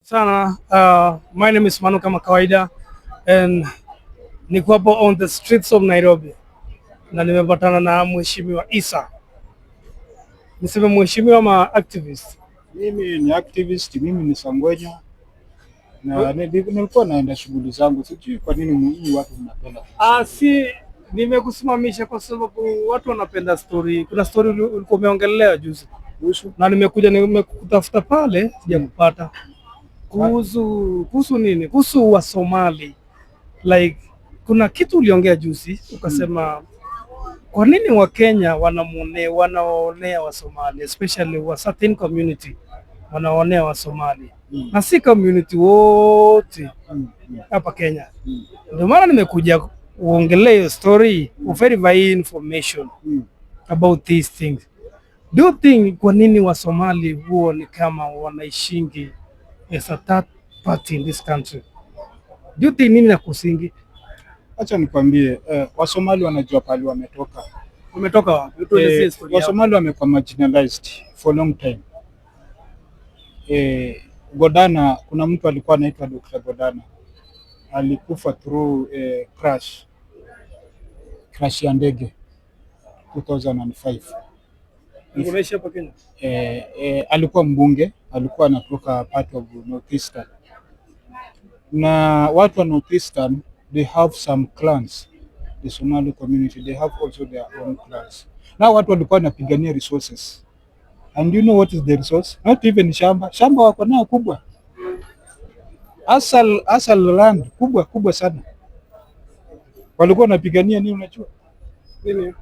Sana. My name is Manu kama kawaida and niko hapo on the streets of Nairobi na nimepatana na Mheshimiwa Isa. Niseme mheshimiwa ama activist? Mimi ni activist, mimi ni Sangwenya na nilikuwa naenda shughuli zangu, sijui kwa nini nyinyi watu mnapenda. Ah, si nimekusimamisha kwa sababu watu wanapenda story. Kuna story ulikuwa umeongelea juzi Kuhusu na nimekuja nimekutafuta pale sijakupata. Kuhusu nini? Kuhusu wa Somali. Like kuna kitu uliongea juzi ukasema kwa nini Wakenya wanaonea wa Somali, especially wa certain community wanaonea wa Somali na si community wote hapa Kenya. Ndio maana nimekuja uongelee hiyo story, uverify information about these things. Do you think kwa nini wa Somali huo ni kama wanaishingi as a third party in this country? Do you think nini na kusingi? Acha nikwambie, Wasomali wanajua pahali wametoka. Umetoka wapi? Tuelezee story yao. Wasomali wamekuwa marginalized for long time. Godana, kuna mtu alikuwa anaitwa Dr. Godana alikufa through crash ya ndege 2005. Unaishi hapa Kenya? Alikuwa mbunge, alikuwa anatoka part of Northeastern, na watu wa Northeastern, they have some clans. The Somali community, they have also their own clans. Na watu walikuwa wanapigania resources, and you know what is the resource? Not even shamba. Shamba wako nao kubwa, asal land kubwa kubwa sana. Walikuwa wanapigania nini? Unajua Nini?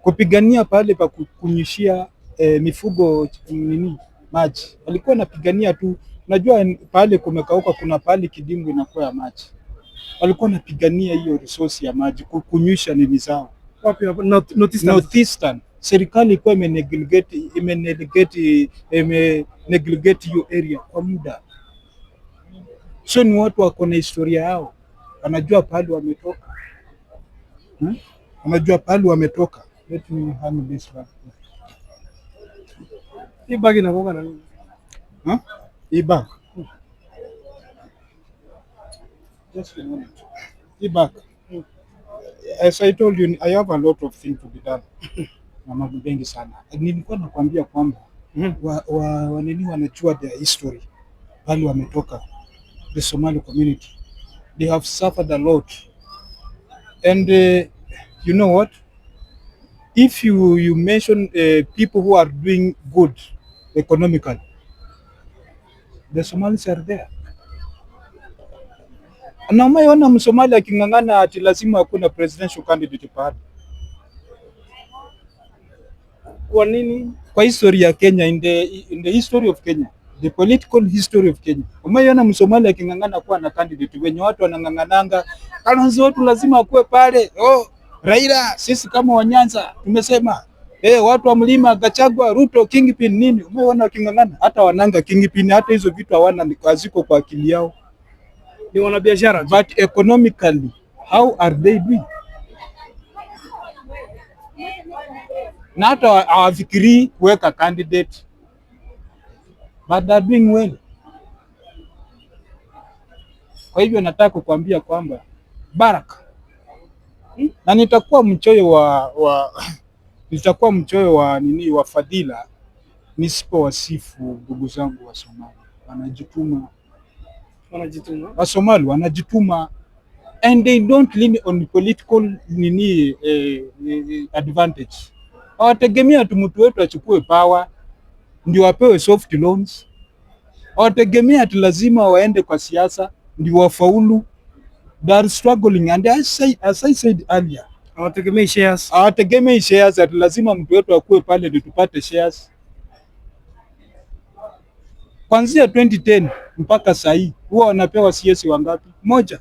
Kupigania pale pa kunyushia mifugo nini maji. Walikuwa wanapigania tu, unajua pale kumekauka, kuna pale kidimbwi inakuwa ya maji. Walikuwa wanapigania hiyo resource ya maji kunywisha nini zao. Wapi hapo? Northeastern. Northeastern. Serikali ilikuwa imeneglect hiyo area kwa muda, so ni watu wako na historia yao, wanajua pahali wametoka, Wanajua pahali wametoka. Let me hand this one. Hii bag inakuwa na nini? Huh? Hii bag. Just a minute. Hii bag. As I told you, I have a lot of things to be done. Na mambo mengi sana. Nilikuwa nakwambia kwamba wanini wanajua their history, pale wametoka, the Somali community. They have suffered a lot. And you know what? If you mention people who are doing good economically, the Somalis are there. Na umeona Msomali aking'ang'ana ati lazima hakuna presidential candidate pale. Kwa nini? Kwa history ya Kenya, in the history of Kenya, the political history of Kenya, umeona Msomali aking'ang'ana kuwa na candidate wenye watu wanang'ang'ananga, Kalonzo wetu lazima akuwe pale. Oh, Raila, sisi kama Wanyanza tumesema watu wa mlima, Gachagua, Ruto, Kingpin nini? Umeona waking'ang'ana? Hata wananga Kingpin, hata hizo vitu hawana, haziko kwa akili yao. Ni wanabiashara tu. But economically, how are they doing? Na hata hawafikirii kuweka candidate, but they are doing well. Kwa hivyo nataka kukuambia kwamba Baraka, na nitakuwa mchoyo wa nini wa fadhila nisipo wasifu ndugu zangu wa Somali wanajituma. Wanajituma. Wasomali wanajituma and they don't lean on political nini advantage. Hawategemea tu mtu wetu achukue power ndio apewe soft loans. Hawategemea ati lazima waende kwa siasa ndio wafaulu. They are struggling and as I said earlier, Hawategemei shares. Hawategemei shares ati lazima mtu wetu akuwe pale ndio tupate shares. Kuanzia 2010 mpaka sasa hii huwa wanapewa CS wangapi? Moja.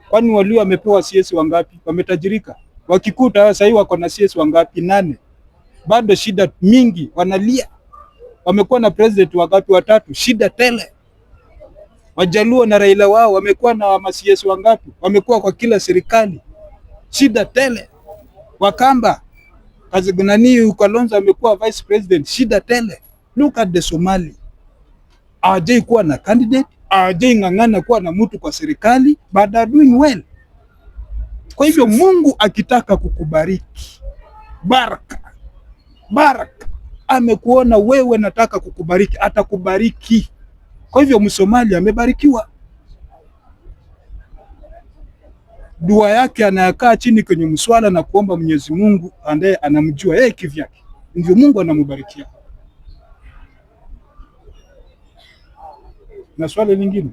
Kwani walio wamepewa CS wangapi? Wametajirika. Wakikuta sasa hii wako na CS wangapi? Nane. Bado shida mingi, wanalia. Wamekuwa na president wangapi? Watatu. Shida tele. Wajaluo na Raila wao wamekuwa na ma CS wangapi? Wamekuwa kwa kila serikali. Shida tele. Wakamba kazi nani, Kalonzo amekuwa vice president, shida tele. Look at the Somali. Hawajai kuwa na candidate, hawajai ng'ang'ana kuwa na mtu kwa serikali, but they are doing well. Kwa hivyo Mungu akitaka kukubariki, baraka baraka, amekuona wewe, nataka kukubariki, atakubariki. Kwa hivyo Msomali amebarikiwa. Dua yake anayakaa chini kwenye mswala na kuomba Mwenyezi Mungu ambaye anamjua yeye kivyake, ndio Mungu anamubarikia. Na swali lingine,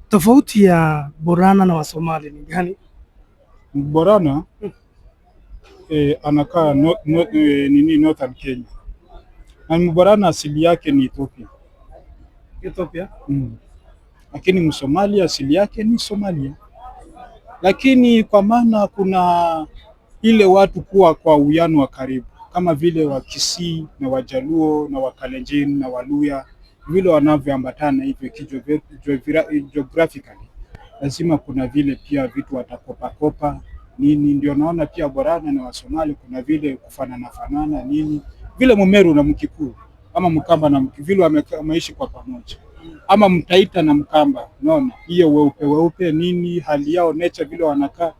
Tofauti ya Borana na Wasomali ni gani? Borana anakaa no, no, nini Northern Kenya, na Mborana asili yake ni Ethiopia. Ethiopia. Lakini Msomali asili yake ni Somalia, lakini kwa maana kuna ile watu kuwa kwa uwiano wa karibu kama vile Wakisii na Wajaluo na Wakalenjin na Waluya vile wanavyoambatana hivyo geographically, lazima kuna vile pia vitu watakopakopa nini. Ndio naona pia Borana na Wasomali kuna vile kufanana fanana nini, vile Mumeru na Mkikuyu ama Mkamba na Mkikuyu vile wameishi kwa pamoja ama Mtaita na Mkamba, unaona hiyo weupe weupe nini, hali yao nature vile wanakaa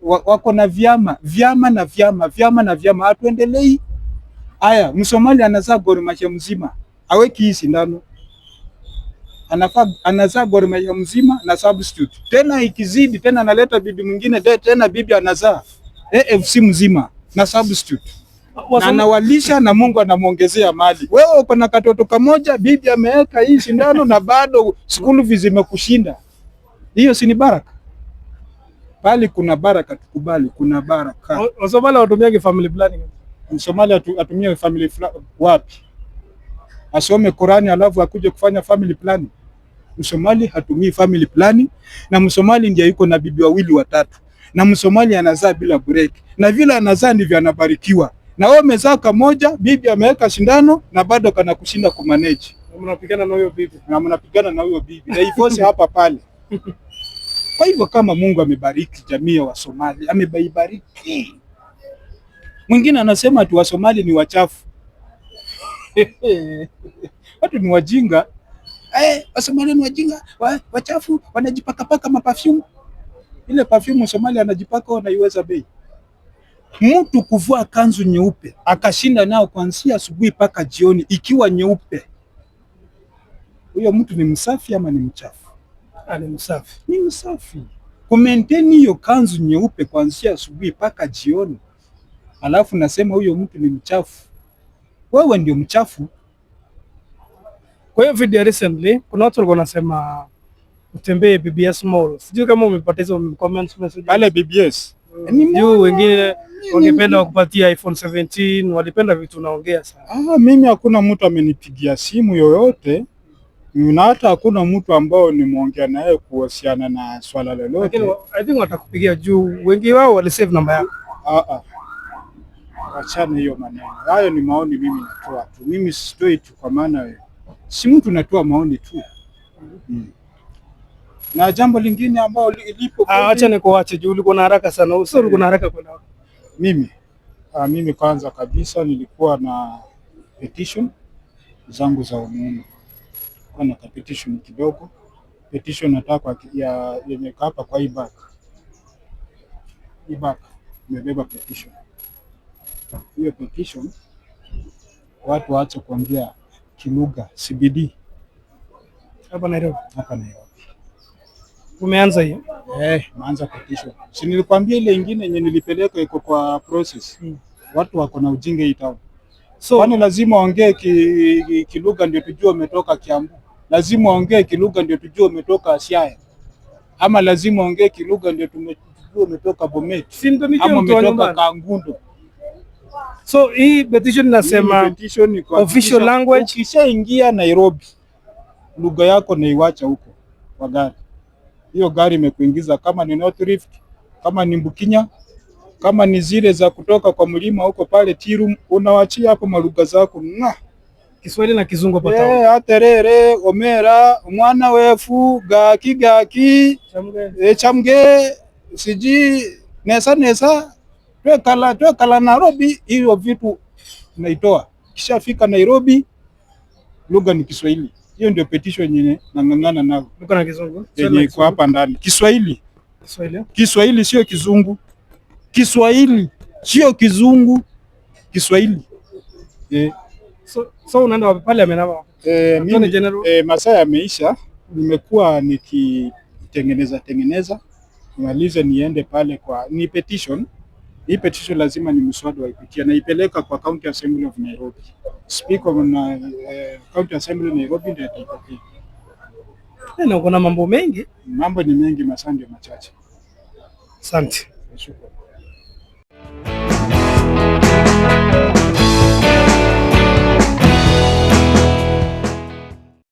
wako na vyama vyama na vyama vyama na vyama, hatuendelei. Aya, Msomali anazaa Gor Mahia mzima, aweki hii sindano, anazaa Gor Mahia mzima na substitute tena, ikizidi tena analeta bibi mwingine tena bibi anazaa AFC mzima na substitute na anawalisha na Mungu anamwongezea mali. Wewe uko na katoto kamoja, bibi ameweka hii sindano na bado school fees imekushinda. Hiyo si ni baraka? Pali kuna baraka, tukubali kuna baraka. Wasomali watumiage family planning. Msomali atumie family wapi? Asome Qurani alafu akuje kufanya family planning? Msomali hatumii family planning, na Msomali ndiye yuko na bibi wawili watatu, na Msomali anazaa bila break, na vile anazaa ndivyo anabarikiwa. Na wewe umezaa kamoja, bibi ameweka sindano na bado kana kushinda kumanage, Mnapigana na huyo bibi. Na mnapigana na huyo bibi na iforce hapa pale. Kwa hivyo kama Mungu amebariki jamii ya Wasomali, amebaibariki. Mwingine anasema ati Wasomali ni wachafu. Watu ni wajinga. Wasomali ni wajinga, wachafu, wanajipakapaka maperfume. Ile perfume Somali anajipaka wanaiweza bei. Mtu kuvua kanzu nyeupe akashinda nao kuanzia asubuhi mpaka jioni ikiwa nyeupe, huyo mtu ni msafi ama ni mchafu? Ni msafi. Ni msafi. Kumaintain hiyo kanzu nyeupe kuanzia asubuhi mpaka jioni, alafu nasema huyo mtu ni mchafu, wewe ndio mchafu. Kwa hiyo video recently kuna watu walikuwa wanasema utembee BBS Mall. Sijui kama umepata hizo comments messages. Pale BBS. Juu wengine wangependa wakupatia iPhone 17, walipenda vitu unaongea sana. Mimi hakuna mtu amenipigia simu yoyote na hata hakuna mtu ambao nimeongea naye kuhusiana na swala lolote. Lakini I think watakupigia juu wengi wao walisave namba yako. Achana hiyo maneno. Hayo ni maoni mimi natoa tu. Mimi sitoi tu kwa maana si mtu natoa maoni tu. Na jambo lingine ambao lipo Acha nikuache juu ulikuwa na haraka sana. Sio ulikuwa na haraka kwenda. Mimi mimi kwanza kabisa nilikuwa na petition zangu za umuhimu. Nilikuwa na petition kidogo. Petition nataka ya yenye hapa kwa hii bag. Hii bag nimebeba petition. Hiyo petition watu waache kuongea kilugha CBD Hapa Nairobi. Hapa Nairobi. Umeanza hiyo? Maanza petition. Si nilikwambia ile ingine yenye nilipeleka iko kwa process. Watu wako na ujinga hii town. So Kwani lazima waongee kilugha ndio tujue umetoka Kiambu? Lazima waongee kilugha ndio tujue umetoka Siaya? Ama lazima waongee kilugha ndio tujue umetoka Bomet? Si ndio nijue Ama mtu wa umetoka nyumbani. Kangundo? So hii petition inasema Hii petition ni kuhakikisha official language. Ukishaingia Nairobi, lugha yako naiwacha huko kwa gari. Hiyo gari imekuingiza kama ni North Rift, kama ni Mbukinya, kama ni zile za kutoka kwa mlima huko pale Tirum, unawachia hapo malugha zako. Mwa. Kiswahili na Kizungu hapa town. Aterere, omera, mwana wefu, gaki gaki, Chamge. Chamge, siji nesa nesa, twekala twekala Nairobi. Hiyo vitu naitoa. Kishafika Nairobi, lugha ni Kiswahili. Hiyo ndio petition yenye nang'ang'ana nayo. Niko na Kizungu. Yenye iko hapa ndani. Kiswahili. Kiswahili. Kiswahili sio Kizungu. Kiswahili sio Kizungu. Kiswahili. So unaenda wapi pale amenama? Attorney Mimi, General. masaa yameisha, nimekuwa nikitengeneza tengeneza nimalize niende pale kwa ni petition. Hii petition lazima ni mswada waipitia na ipeleka kwa County Assembly of Nairobi. Speaker na County Assembly Nairobi ndio ataipokea. Na uko na mambo mengi. Mambo ni mengi, masaa ndio machache. Asante. Shukrani.